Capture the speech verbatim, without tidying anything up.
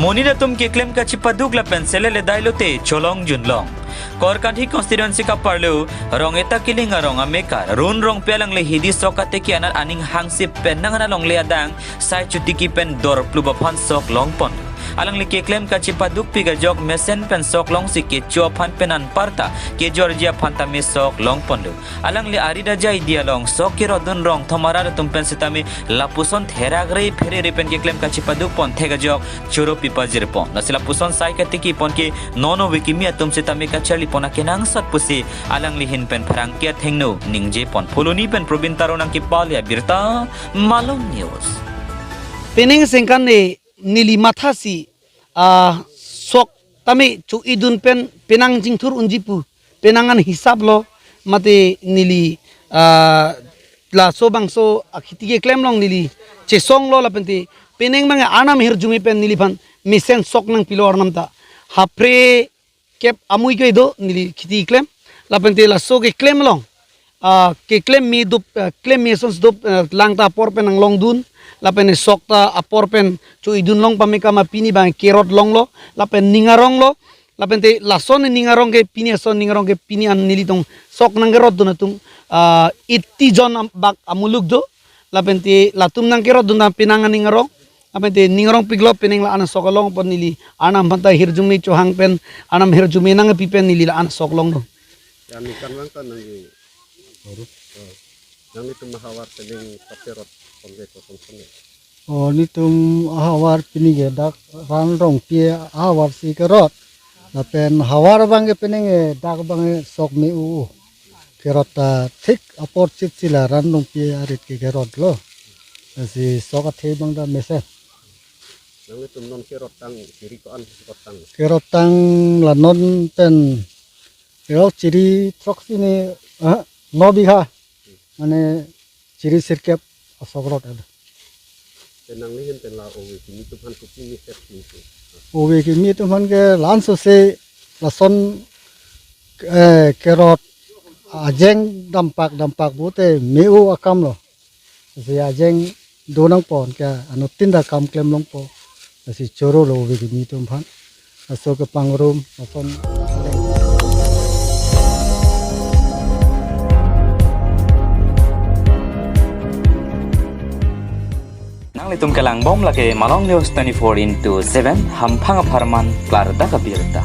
Monit atum keklem kachipaduk lapen sele ledai lote cholong junlong. Korkanthi constituency kaparlo Rongeta Killing arong amekar Run Rongpi alangli hidi sok katiki anat aning hangsi pen nang ana longle adang sai chotiki pen dor plup aphan sok longpon. Alangli keklem kachipadukpik ajok mesen pen sok longsi kecho aphan pen anparta kejorji aphan tame sok longponlo. Alangli arit ajaidi along sok kerotdun rong thom arat atum pen sitame lapuson therak re phere re pen keklem kachipadukpon thek ajok choro pipajirpon. Lasi lapuson sai katikipon ke non ove kimi atum sitame kacharlipon akenangsot pusi alangli ahin pen pherangke athengno ningjepon. Phuloni pen Probin Taro nangkepale abirta, Malong News. Penang sengkan ne neli mathasi, ah, sok tame cho-idun pen penang jingthur unji pu penang an hisap lo, mate neli, ah, laso bangso akhiti keklem along neli chesong lo lapente penang bang anam hirjume pen neliphan mesen sok nangpilo arnam ta. Hapre kep amui ke do neli khiti klem. Lapente laso keklem along, ah, keklem me dup, ah, klem me son dup, ah, lang ta apor pen nanglongdun. Lapen sok ta apor pen cho-idun long pame kama pini bang kerot longlo. Lapen ning arong lo. Lapente lason ning arong ke pini ason ning arong ke pini an nelitum sok nangkerotdun atum, ah, eighty jon am-, bak amuluk do. Lapente latum nangkerotdun ta penang aning arong. Lapente ning arongpiklo penang la-an sok along pon neli anam aphan ta hirjume chohang pen anam hirjume nangpi pen neli la-an sok longlo. Ya, ningkan vang ta nangli. Baru. Oh. Nanglitum ahavar penang kaperot ponke kosonson ne? Oh, nelitum ahavar pini ke dak Run Rongpi ahavar si kerot. Lapen havar bang ke penang ke dak bang ke sok me-o. Kerot ta thik apor chit si la Run Rongpi arit ke kerot lo. Lasi sok athe bang ta mesen. Nanglitum non kerot tang chiri ko-an kerot tang? Kerot tang la non pen kerot chiri throksi ne, ah, no bigha. Mane chiri sirkep asok rot ada. Penang nihin pen la ove kimi atum aphan kopi mesen pintu? Ove kimi atum aphan ke la-an sose lason, eh, kerot ajeng dampak dampak pute me-o akam lo. Si ajeng do nangpo ke anuttin ta kam klem longpo. Si choro lo ove kimi atum aphan. Laso kepangrum, lason. Nanglitum kelangbom lake Malong News twenty-four into seven, hamphang apharman klardak abirta.